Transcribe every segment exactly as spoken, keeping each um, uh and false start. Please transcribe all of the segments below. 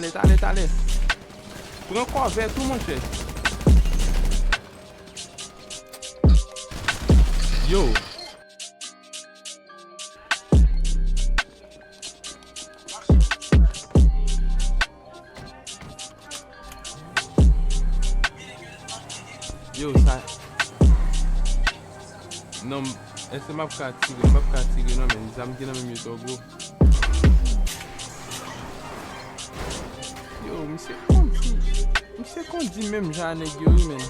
Tale, tale, tale. Pran kòvè tou, monchè. Yo. Yo, sa. Non, èske m ap ka tire? M p ap ka tire non, men zam ki nan men m yo twò gwo. Yo, misye kondi. Misye kondi menm jan a nèg yo, wi, men.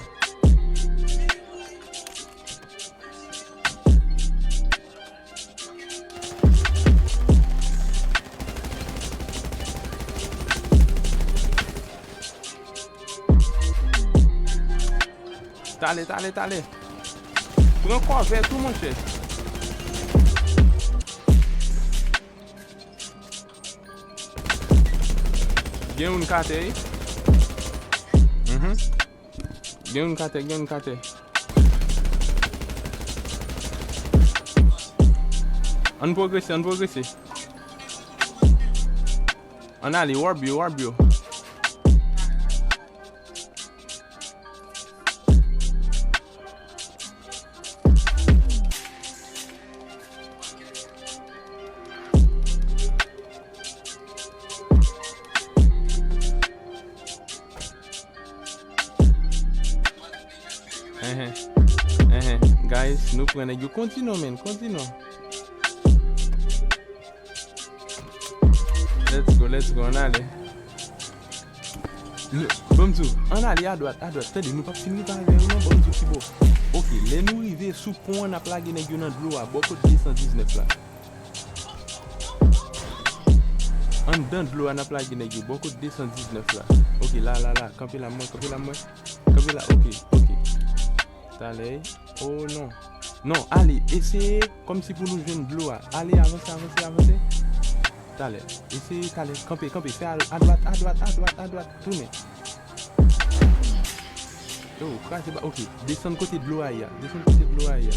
Tale, tale, tale. Pran kòvè tou, monchè. Gen youn k atè, wi. Mhm. Gen youn k atè, gen youn k atè. Ann pwogrese, ann pwogrese. Ann ale, warb yo, warb yo. Enhen. Enhen. Guys, nou pran nèg yo. Kondi non, men. Kondi non. Let's go, let's go. Ann ale. N-, ban m di w, ann ale adwat, adwat. Tande, nou p ap fin rive avè yo non, ban m di w ki bò. Oke, lè nou rive sou pon an, n ap lage nèg yo nan dlo a, bò kot de san diznèf la. Anndan dlo a, n ap lage nèg yo, bò kot de san diznèf la. Oke, la, la, la, kanpe la, mwen, kanpe la, mwen. Kanpe la, oke, oke. Talè. Oh non. Non, ale, eseye kòmsi pou nou jwenn dlo a. Ale, avanse, avanse, avanse. Talè. Eseye, talè. Kanpe, kanpe. Fè a, adwat, adwat, adwat, adwat. Tounen. Yo, kraze ba. Oke, desann kote dlo a ye a. Desann kote dlo a ye a.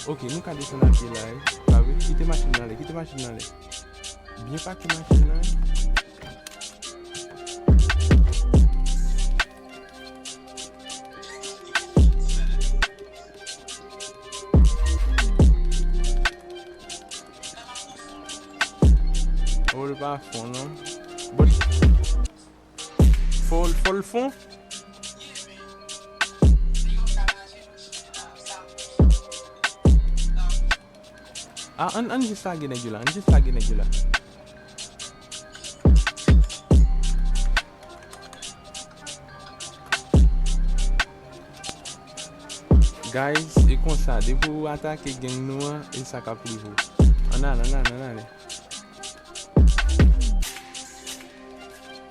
Oke, nou ka desann a pye la, wi. Pa vre? Kite machin nan ale, kite machin nan ale. Byen pake machin nan, wi. Oh, li pa fon, non. But, fò, fò l fon. Ah, ann, ann jis lage nèg yo la, ann jis lage nèg yo la. Guys, e konsa, depi w atake gang nou an, e sa k ap rive w. Ann ale, ann ale, ann ale.